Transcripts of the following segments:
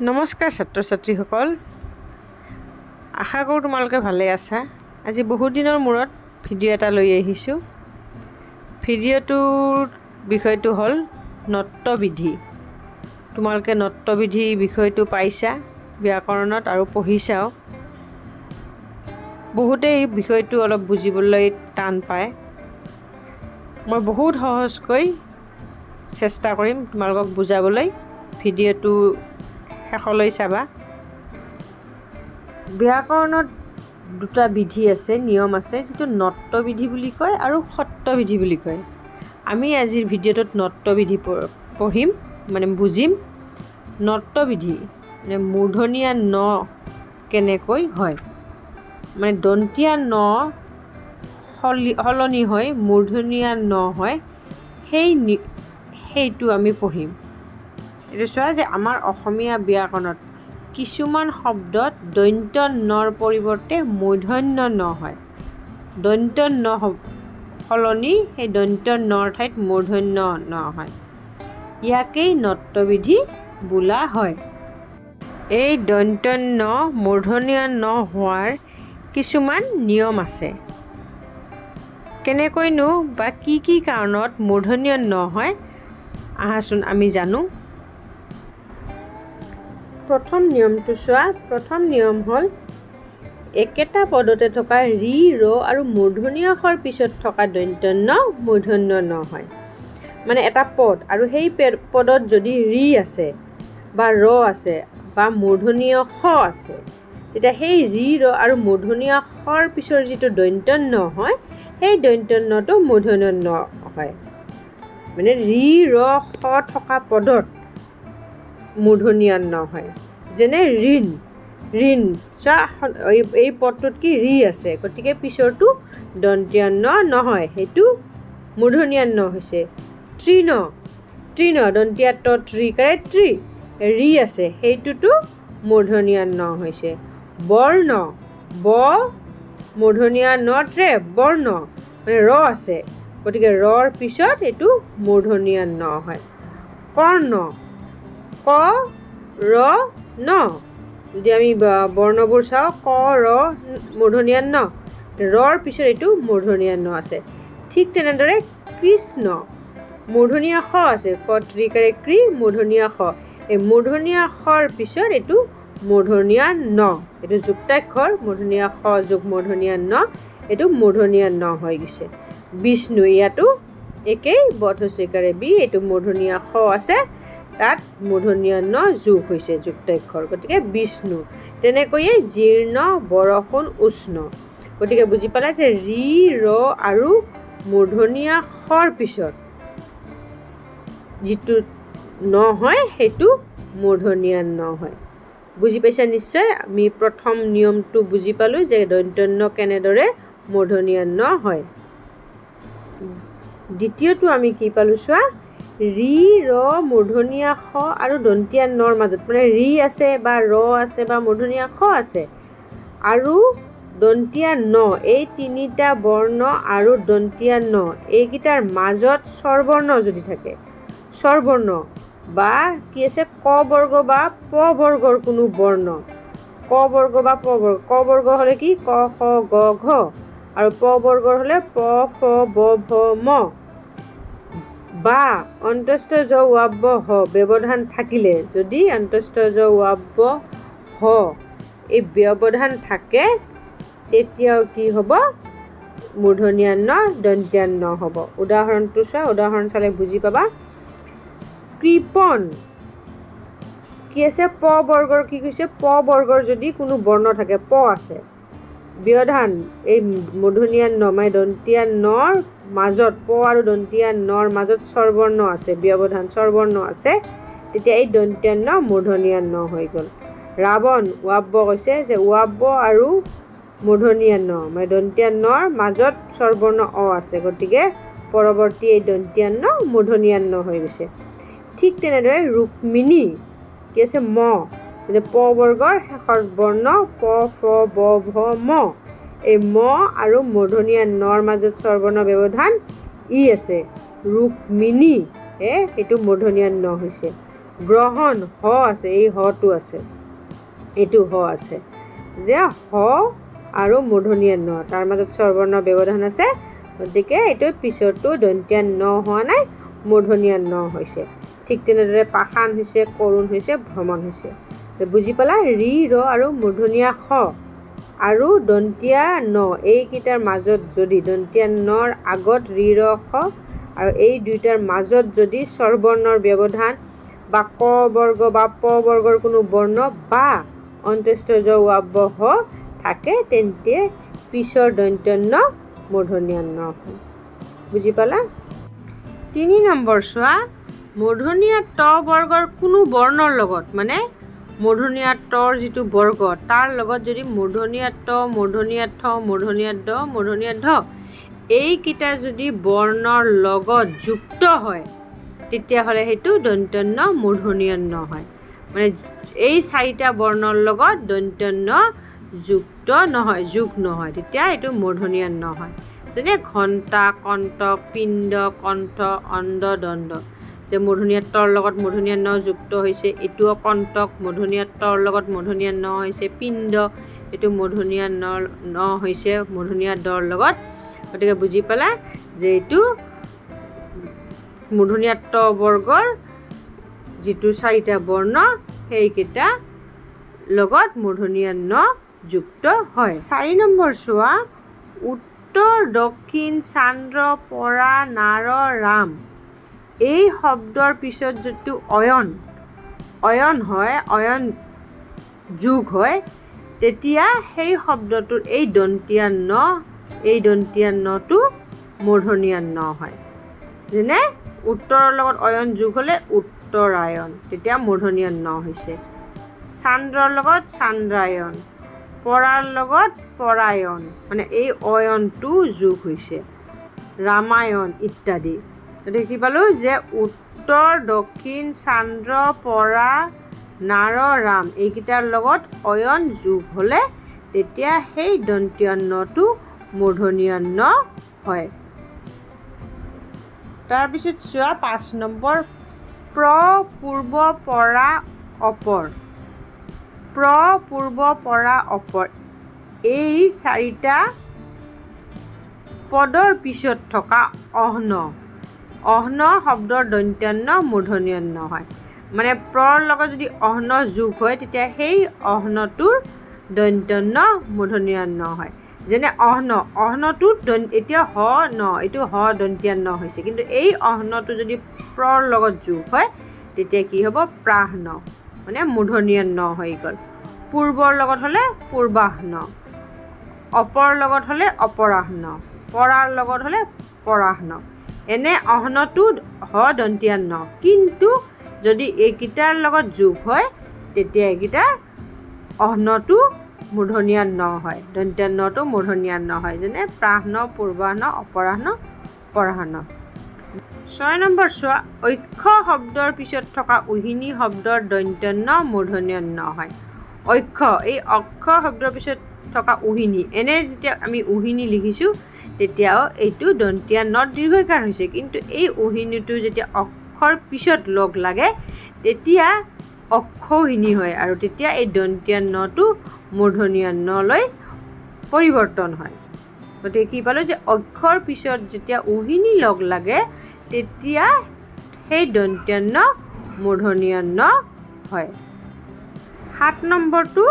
নমস্কাৰ ছাত্ৰ ছাত্ৰীসকল, আশা কৰোঁ তোমালোকে ভালে আছা। আজি বহুত দিনৰ মূৰত ভিডিঅ' এটা লৈ আহিছোঁ। ভিডিঅ'টোৰ বিষয়টো হ'ল নত্ববিধি। তোমালোকে নত্ববিধি বিষয়টো পাইছা ব্যাকৰণত আৰু পঢ়িছাও। বহুতেই এই বিষয়টো অলপ বুজিবলৈ টান পায়। মই বহুত সহজকৈ চেষ্টা কৰিম তোমালোকক বুজাবলৈ। ভিডিঅ'টো শেষলৈ চাবা। ব্যাকৰণত দুটা বিধি আছে, নিয়ম আছে, যিটো নত্ববিধি বুলি কয় আৰু সত্ববিধি বুলি কয়। আমি আজিৰ ভিডিঅ'টোত নত্ববিধি পঢ়িম, মানে বুজিম। নত্ববিধি মানে মূৰ্ধনীয়া ন কেনেকৈ হয়, মানে দন্তীয়া ন সলনি হৈ মূৰ্ধনীয়া ন হয়, সেইটো আমি পঢ়িম। এইটো চোৱা যে আমাৰ অসমীয়া ব্যাকৰণত কিছুমান শব্দত দন্ত্য নৰ পৰিৱৰ্তে মূৰ্ধন্য ন হয়। দন্ত্য ন সলনি সেই দন্ত্য নৰ ঠাইত মূৰ্ধন্য ন হয়। ইয়াকেই নত্ববিধি বোলা হয়। এই দন্ত্য ন মূৰ্ধন্য ন হোৱাৰ কিছুমান নিয়ম আছে। কেনেকৈনো বা কি কি কাৰণত মূৰ্ধন্য ন হয়, আহাচোন আমি জানো। প্ৰথম নিয়মটো চোৱা। প্ৰথম নিয়ম হ'ল একেটা পদতে থকা ৰি, ৰ আৰু মূৰ্ধন্য ষৰ পিছত থকা দন্ত্য ন মূৰ্ধন্য ন হয়। মানে এটা পদ আৰু সেই পদত যদি ৰি আছে বা ৰ আছে বা মূৰ্ধন্য ষ আছে, তেতিয়া সেই ৰি, ৰ আৰু মূৰ্ধন্য ষৰ পিছৰ যিটো দন্ত্য ন হয়, সেই দন্ত্য নটো মূৰ্ধন্য ন হয়। মানে ৰি, ৰ, ষ থকা পদত মূৰ্ধন্য ন হয়। যেনে ঋণ, ঋণ চোৱা, এই পদটোত কি ৰি আছে, গতিকে পিছৰটো দন্ত্য ন নহয়, সেইটো মূৰ্ধন্য ন হৈছে। তৃণ, তৃণ দন্তীয়া ত ত্ৰিকাৰে ত্ৰি, ৰি আছে, সেইটোতো মূৰ্ধন্য ন হৈছে। বৰ্ণ, ব মূৰ্ধন্য ন ত্ৰে বৰ্ণ, মানে ৰ আছে, গতিকে ৰৰ পিছত এইটো মূৰ্ধন্য ন হয়। কৰ্ণ, ক ৰ ন, যদি আমি বৰ্ণবোৰ চাওঁ, ক ৰ মূৰ্ধন্য ন, ৰৰ পিছত এইটো মূৰ্ধন্য ন আছে। ঠিক তেনেদৰে কৃষ্ণ, মূৰ্ধন্য ষ আছে, ক ত্ৰিকাৰে কৃ মূৰ্ধন্য ষ, এই মূৰ্ধন্য ষৰ পিছত এইটো মূৰ্ধন্য ন, এইটো যুক্তাক্ষৰ, মূৰ্ধন্য ষ যোগ মূৰ্ধন্য ন, এইটো মূৰ্ধন্য ন হৈ গৈছে। বিষ্ণু, ইয়াতো একেই, বধ হস্যইকাৰে বি, এইটো মূৰ্ধন্য ষ আছে, তাত মূৰ্ধন্য ন যোগ হৈছে যুক্তাক্ষৰ, গতিকে বিষ্ণু। তেনেকৈয়ে জীৰ্ণ, বৰষুণ, উষ্ণ। গতিকে বুজি পালা যে ৰি, ৰ আৰু মূৰ্ধন্য ষৰ পিছত যিটো ন হয়, সেইটো মূৰ্ধন্য ন হয়। বুজি পাইছা নিশ্চয়? আমি প্ৰথম নিয়মটো বুজি পালোঁ যে দন্ত্য ন কেনেদৰে মূৰ্ধন্য ন হয়। দ্বিতীয়টো আমি কি পালোঁ চোৱা, ৰি, ৰ, মূৰ্ধন্য ষ আৰু দন্তীয়া নৰ মাজত, মানে ৰি আছে বা ৰ আছে বা মূৰ্ধন্য ষ আছে আৰু দন্তীয়া ন, এই তিনিটা বৰ্ণ আৰু দন্তীয়া ন এইকেইটাৰ মাজত স্বৰবৰ্ণ যদি থাকে, স্বৰবৰ্ণ বা কি আছে, ক বৰ্গ বা প বৰ্গৰ কোনো বৰ্ণ, ক বৰ্গ বা প বৰ্গ, ক বৰ্গ হ'লে কি ক খ গ ঘ আৰু প বৰ্গৰ হ'লে প ফ ব ভ ম, বা অন্তস্থ জ ৱাব্য হ ব্যৱধান থাকিলে, যদি অন্তস্থ জ ৱাব্য হ এই ব্যৱধান থাকে, তেতিয়াও কি হ'ব, মূৰ্ধন্য ন দন্ত্য ন হ'ব। উদাহৰণটো চোৱা, উদাহৰণ চালে বুজি পাবা। কৃপণ, কি আছে, প বৰ্গৰ কি কৈছে, প বৰ্গৰ যদি কোনো বৰ্ণ থাকে, প আছে, ব্যৱধান এই মূৰ্ধন্য ন মানে দন্তীয়া নৰ মাজত, প আৰু দন্তীয়া নৰ মাজত স্বৰবৰ্ণ আছে, ব্যৱধান স্বৰবৰ্ণ আছে, তেতিয়া এই দন্তীয়া ন মূৰ্ধন্য ন হৈ গ'ল। ৰাৱণ, ৱাব্য কৈছে যে ৱাব্য আৰু মূৰ্ধন্য ন মানে দন্তীয়া নৰ মাজত স্বৰবৰ্ণ অ আছে, গতিকে পৰৱৰ্তী এই দন্তীয়া ন মূৰ্ধন্য ন হৈ গৈছে। ঠিক তেনেদৰে ৰুক্মিণী, কি আছে, ম, প বৰ্গৰ শেষৰ বৰ্ণ প ফ ব ভ ম, এই ম আৰু মূৰ্ধন্য নৰ মাজত স্বৰবৰ্ণ ব্যৱধান ই আছে, ৰুক্মিণী, সেইটো মূৰ্ধন্য ন হৈছে। গ্ৰহণ হ আছে, এই হটো আছে, এইটো হ আছে, যে হ আৰু মূৰ্ধন্য ন, তাৰ মাজত স্বৰবৰ্ণ ব্যৱধান আছে, গতিকে এইটো পিছৰটো দন্তীয়া ন হোৱা নাই, মূৰ্ধন্য ন হৈছে। ঠিক তেনেদৰে পাষাণ হৈছে, কৰুণ হৈছে, ভ্ৰমণ হৈছে। বুজি পালা? ৰি, ৰ আৰু মূৰ্ধন্য স আৰু দন্তীয়া ন, এইকেইটাৰ মাজত যদি দন্তীয়া নৰ আগত ৰি, ৰ, স আৰু এই দুইটাৰ মাজত যদি স্বৰবৰ্ণৰ ব্যৱধান বা ক বৰ্গ বা প বৰ্গৰ কোনো বৰ্ণ বা অন্ত্যেষ্ঠ জ ৱ হ থাকে, তেন্তে পিছৰ দন্ত্য ন মূৰ্ধন্য ন হয়। বুজি পালা? 3 নম্বৰ চোৱা, মূৰ্ধন্য ট বৰ্গৰ কোনো বৰ্ণৰ লগত, মানে মূৰ্ধন্য টৰ যিটো বৰ্গ তাৰ লগত যদি মূৰ্ধন্য ট, মূৰ্ধন্য থ, মূৰ্ধন্য ড, মূৰ্ধন্য ধ এইকেইটা যদি বৰ্ণৰ লগত যুক্ত হয়, তেতিয়াহ'লে সেইটো দন্ত্য ন মূৰ্ধন্য ন হয়। মানে এই চাৰিটা বৰ্ণৰ লগত দন্ত্য ন যুক্ত নহয়, যোগ নহয়, তেতিয়া এইটো মূৰ্ধন্য ন হয়। যেনে ঘণ্টা, কণ্টক, পিণ্ড, কণ্ঠ, অণ্ড, দণ্ড। যে মূৰ্ধন্য টৰ লগত মূৰ্ধন্য ন যুক্ত হৈছে, এইটোও কণ্টক, মূৰ্ধন্য টৰ লগত মূৰ্ধন্য ন হৈছে, পিণ্ড এইটো মূৰ্ধন্য ন হৈছে মূৰ্ধন্য ডৰ লগত। গতিকে বুজি পালা যে এইটো মূৰ্ধন্য ট বৰ্গৰ যিটো চাৰিটা বৰ্ণ সেইকেইটা লগত মূৰ্ধন্য ন যুক্ত হয়। 4 নম্বৰ চোৱা, উত্তৰ, দক্ষিণ, চান্দ্ৰ, পৰা, নাৰ, ৰাম এই শব্দৰ পিছত যিটো অয়ন, অয়ন হয়, অয়ন যোগ হয়, তেতিয়া সেই শব্দটোৰ এই দন্তীয়া ন, এই দন্তীয়া নটো মূৰ্ধন্য ন হয়। যেনে উত্তৰৰ লগত অয়ন যোগ হ'লে উত্তৰায়ণ, তেতিয়া মূৰ্ধন্য ন হৈছে। চান্দ্ৰৰ লগত চান্দ্ৰায়ণ, পৰাৰ লগত পৰায়ণ, মানে এই অয়নটো যোগ হৈছে, ৰামায়ণ ইত্যাদি। গতিকে কি পালোঁ যে উত্তৰ, দক্ষিণ, চান্দ্ৰ, পৰা, নাৰ, ৰাম এইকেইটাৰ লগত অয়ন যোগ হ'লে তেতিয়া সেই দন্তীয় নটো মূৰ্ধন্য ন হয়। তাৰপিছত চোৱা 5 নম্বৰ, প্ৰ, পূৰ্ব, পৰা, অপৰ। প্ৰ, পূৰ্ব, পৰা, অপৰ এই চাৰিটা পদৰ পিছত থকা অহ্ন, অহ্ন শব্দৰ দন্ত্য ন মূৰ্ধন্য ন হয়। মানে প্ৰৰ লগত যদি অহ্ন যোগ হয়, তেতিয়া সেই অহ্নটোৰ দন্ত্য ন মূৰ্ধন্য ন হয়। যেনে অহ্ন, অহ্নটো এতিয়া হ ন, এইটো হ দন্ত্য ন হৈছে, কিন্তু এই অহ্নটো যদি প্ৰৰ লগত যোগ হয় তেতিয়া কি হ'ব? প্ৰাহ্ন, মানে মূৰ্ধন্য ন হৈ গ'ল। পূৰ্বৰ লগত হ'লে পূৰ্বাহ্ন, অপৰ লগত হ'লে অপৰাহ্ন, পৰাৰ লগত হ'লে পৰাহ্ন। এনে অহ্নটো হ দন্ত্য ন, কিন্তু যদি এইকেইটাৰ লগত যোগ হয় তেতিয়া এইকেইটা অহ্নটো মূৰ্ধন্য ন হয়, দন্ত্য নটো মূৰ্ধন্য ন হয়। যেনে প্ৰাহ্ন, পূৰ্বাহ্ন, অপৰাহ্ন, পৰাহ্ন। 6 নম্বৰ চোৱা, অক্ষ শব্দৰ পিছত থকা উহিনী শব্দৰ দন্ত্য ন মূৰ্ধন্য ন হয়। অক্ষ, এই অক্ষ শব্দৰ পিছত থকা উহিনী, এনে যেতিয়া আমি উহিনী লিখিছোঁ তেতিয়াও এইটো দন্তীয়া ন দীৰ্ঘইকাৰ হৈছে, কিন্তু এই উহিনীটো যেতিয়া অক্ষৰ পিছত লগ লাগে তেতিয়া অক্ষৌহিনী হয় আৰু তেতিয়া এই দন্তীয়া নটো মূৰ্ধন্য নলৈ পৰিৱৰ্তন হয়। গতিকে কি পালোঁ যে অক্ষৰ পিছত যেতিয়া উহিনী লগ লাগে তেতিয়া সেই দন্তীয়া ন মূৰ্ধন্য ন হয়। 7 নম্বৰটো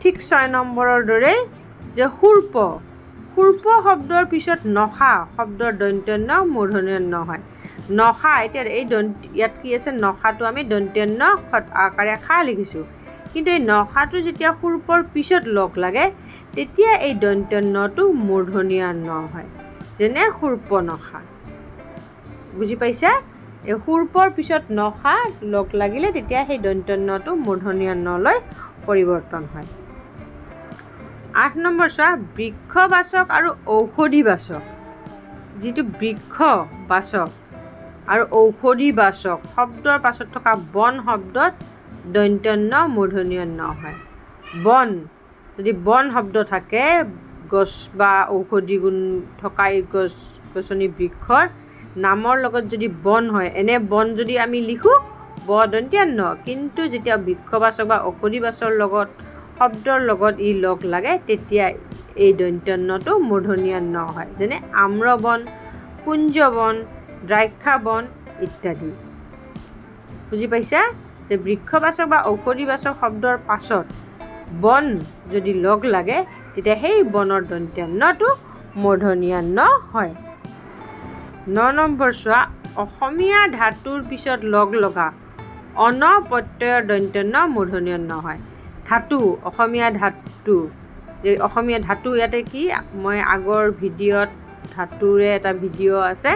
ঠিক 6 নম্বৰৰ দৰেই, যে সূৰ্প, সূৰ্প শব্দৰ পিছত নখা শব্দৰ দন্ত্য ন মূৰ্ধন্য ন হয়। নখা, এতিয়া এই ইয়াত কি আছে, নখাটো আমি দন্ত্য ন আকাৰে খা লিখিছোঁ, কিন্তু এই নখাটো যেতিয়া সূৰ্পৰ পিছত লগ লাগে তেতিয়া এই দন্ত্য নটো মূৰ্ধন্য ন হয়। যেনে সূৰ্প নখা। বুজি পাইছা? এই সূৰ্পৰ পিছত নখা লগ লাগিলে তেতিয়া সেই দন্ত্য নটো মূৰ্ধন্য নলৈ পৰিৱৰ্তন হয়। 8 নম্বৰ চোৱা, বৃক্ষবাচক আৰু ঔষধিবাচক। যিটো বৃক্ষবাচক আৰু ঔষধিবাচক শব্দৰ পাছত থকা বন শব্দত দন্ত্য ন মূৰ্ধন্য ন হয়। বন, যদি বন শব্দ থাকে, গছ বা ঔষধি গুণ থকা এই গছ গছনি বৃক্ষৰ নামৰ লগত যদি বন হয়, এনে বন যদি আমি লিখোঁ ব দন্তীয়া ন, কিন্তু যেতিয়া বৃক্ষবাচক বা ঔষধিবাচৰ লগত শব্দৰ লগত ই লগ লাগে তেতিয়া এই দন্ত্য নটো মূৰ্ধন্য ন হয়, যেনে আম্ৰবন, কুঞ্জবন, দ্ৰাক্ষাবন ইত্যাদি। বুজি পাইছা যে বৃক্ষবাচক বা ঔষধিবাচক শব্দৰ পাছত বন যদি লগ লাগে তেতিয়া সেই বনৰ দন্ত্য নটো মূৰ্ধন্য ন হয়। ন নম্বৰ চোৱা, অসমীয়া ধাতুৰ পিছত লগ লগা অন প্ৰত্যয়ৰ দন্ত্য ন মূৰ্ধন্য ন হয়। ধাতু, অসমীয়া ধাতু, এই অসমীয়া ধাতু ইয়াতে কি, মই আগৰ ভিডিঅ'ত ধাতুৰে এটা ভিডিঅ' আছে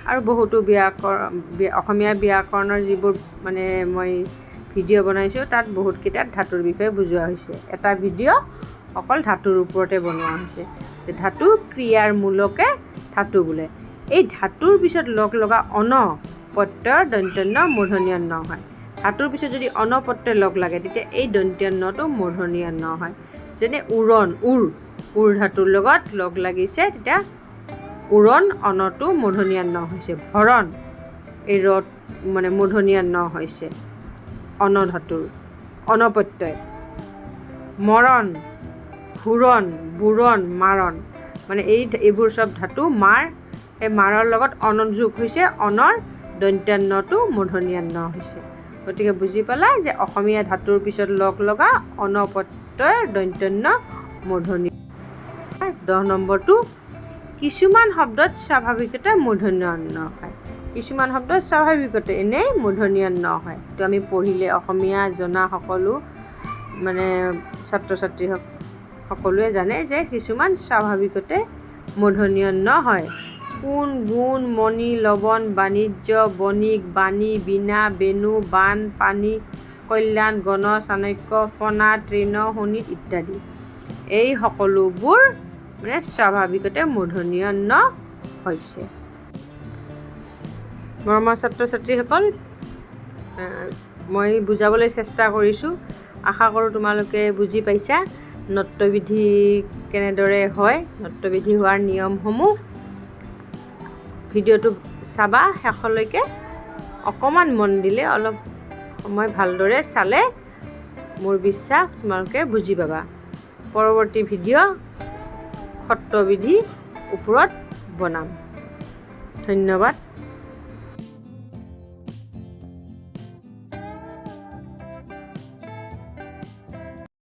আৰু বহুতো ব্যাকৰণ, অসমীয়া ব্যাকৰণৰ যিবোৰ মানে মই ভিডিঅ' বনাইছোঁ তাত বহুতকেইটাত ধাতুৰ বিষয়ে বুজোৱা হৈছে। এটা ভিডিঅ' অকল ধাতুৰ ওপৰতে বনোৱা হৈছে। যে ধাতু ক্ৰিয়াৰ মূলকে ধাতু বোলে। এই ধাতুৰ পিছত লগ লগা অন প্ৰত্যয়ৰ দন্ত্য ন মূৰ্ধন্য ন হয়। ধাতুৰ পিছত যদি অন প্ৰত্যয় লগ লাগে তেতিয়া এই দন্ত্য নটো মূৰ্ধন্য ন হয়। যেনে উৰণ, উৰ, উৰ ধাতুৰ লগত লগ লাগিছে তেতিয়া উৰণ অনটো মূৰ্ধন্য ন হৈছে। ভৰণ, এই ৰত মানে মূৰ্ধন্য ন হৈছে অন ধাতুৰ অন প্ৰত্যয়। মৰণ, ঘূৰণ, বুৰণ, মাৰণ, মানে এইবোৰ চব ধাতু মাৰ, এই মাৰৰ লগত অন যোগ হৈছে, অনৰ দন্ত্য নটো মূৰ্ধন্য ন হৈছে। গতিকে বুজি পালা যে অসমীয়া ধাতুৰ পিছত লগ লগা অন প্ৰত্যয়ৰ দন্ত্য ন মূৰ্ধন্য। 10 নম্বৰটো, কিছুমান শব্দত স্বাভাৱিকতে মূৰ্ধন্য ন হয়। কিছুমান শব্দ স্বাভাৱিকতে এনেই মূৰ্ধন্য ন হয়। তো আমি পঢ়িলে অসমীয়া জনা সকলো মানে ছাত্ৰ ছাত্ৰী সকলোৱে জানে যে কিছুমান স্বাভাৱিকতে মূৰ্ধন্য ন হয়। কোন, গুণ, মণি, লৱণ, বাণিজ্য, বণিক, বাণী, বীণা, বেণু, বান, পানী, কল্যাণ, গণ, চাণক্য, ফণা, তৃণ, শোণিত ইত্যাদি। এই সকলোবোৰ মানে স্বাভাৱিকতে মূৰ্ধন্য ন হৈছে। মৰমৰ ছাত্ৰ ছাত্ৰীসকল, মই বুজাবলৈ চেষ্টা কৰিছোঁ, আশা কৰোঁ তোমালোকে বুজি পাইছা নত্যবিধি কেনেদৰে হয়, নত্যবিধি হোৱাৰ নিয়মসমূহ। ভিডিঅ'টো চাবা শেষলৈকে, অকণমান মন দিলে, অলপ সময় ভালদৰে চালে মোৰ বিশ্বাস তোমালোকে বুজি পাবা। পৰৱৰ্তী ভিডিঅ' খত্ববিধি ওপৰত বনাম। ধন্যবাদ।